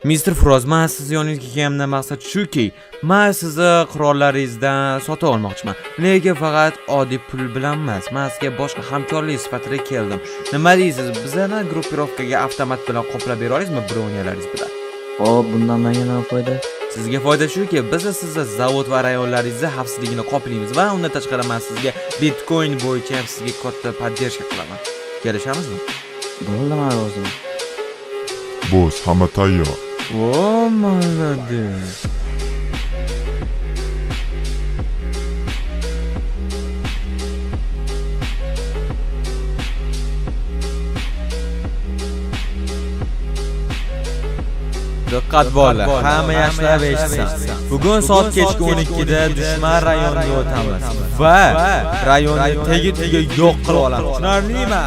Mr. Froz, men sizni yoningizga kelganimdan maqsad shuki, men sizni qurollaringizdan sotib olmoqchiman. Lekin faqat oddiy pul bilan emas, men sizga boshqa hamkorlik sifatida keldim. Nima deysiz? Bizani gruppirovkaga avtomat bilan qoplab bera olasizmi broniyalaringiz bilan? Xo'p, bundan menga nima foyda? Sizga foyda shuki, biz sizni zavod va rayonlaringizni xavfsizligini qoplaymiz va undan tashqari men sizga Bitcoin bo'yicha ham sizga katta поддержка qilaman. Kelishamizmi? Bo'ldi, men roziman. Boss, hamma tayyor. O, молодец. Diqqat bolalar, hamma yaxshilab eshitsin. Bugun soat kechki 12 da dushman rayoniga o'tamiz va rayonni tegi-tegi yo'q qilib olamiz. Tushunarlimi?